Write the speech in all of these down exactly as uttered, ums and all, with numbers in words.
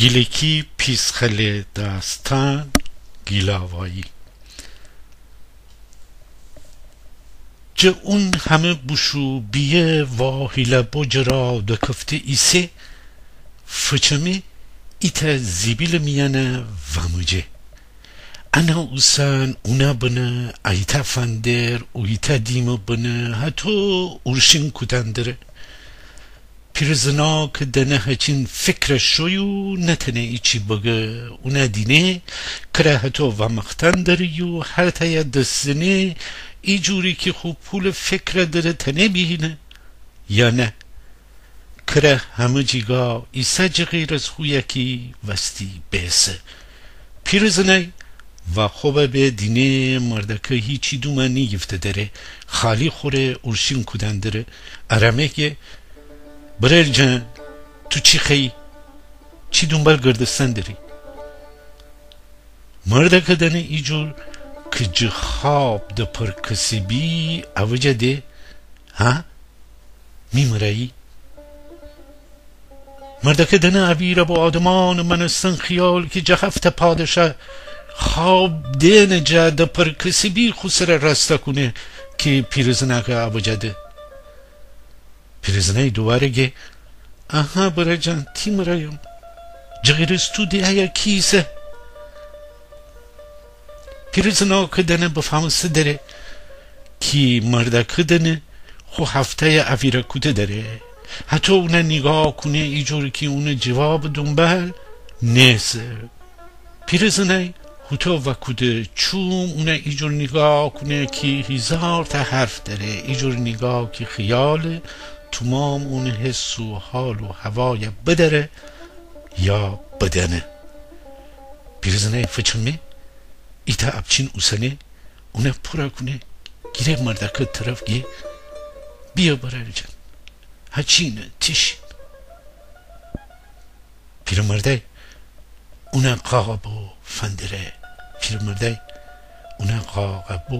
گیلکی پیسخله داستان. گیلاوایی. جه اون همه بوشو بیه واهیله بجه را دکفته ایسه، فچمه ایتأ زیبیلٚ میأنه واموجه. انه اوسن اونه بنه، ایتأ فندر اویتأ دیمٚ بنه، هتو اورشین کودن دره. پیرزناکٚ دنه هچین فکره شویو نتأنه ایچی بگه. اونه دینه کره هتو وامختن دره یو هرتأیه دس زنه، ایجوری کی خو پولٚ فکره دره تأنه بیهینه یا نه. کره همه جیگا ایسه جغیر از خویه کی وستی بیسه. پیرزنای واخوبه به دینه مردکه هیچی دومه نیگیفته دره، خالی خوره اورشین کودن دره. ارمه گه: برار جان، تو چی خوأیی؟ چی دونبال گردستن دری؟ مردکه دنه ایجور کی جه خواب دپرکسه بی اوجه ده: ها؟ می مرایی؟ مردکه دنه اویره به آدمانٚ مأنستن خیال کی جه هفته پادشا خواب دئنٚ جا دپرکسه بی خو سره راسته کونه کی پیرزناکه اوجه ده. پیرزنای دوواره گه: آها برار جان، تی مرأیم. جغیر از تو دیه کی ایسه؟ پیرزناکه دنه بفهمسته دره کی مردکه دنه خو هفته‌یه اویره کوده دره. هتو اونه نیگاه کونه ایجور کی اونٚ جوابٚ دونبال نیسه. پیرزنای هوتو وأکوده چوم اونه ایجور نیگاه کونه کی هیزارتأ حرف دره، ایجور نیگاه کی خیاله تومام اونٚ حس و حال و هوایه بدأره یا بدأنه. پیرزنای فچمه ایتأ اپچین اوسنه، اونه پورَ کونه، گیره مردأکه طرف گه: بیه برأر جان، هچینه تیشیم. پیرمردأی اونه قاقَ بو فندره. پیرمردأی اونه قاقَ بو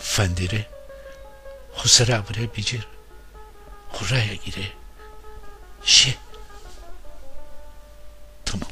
فندره. خو سرَ ابره بیجیر. خو رأیَ گیره. شه. تمام.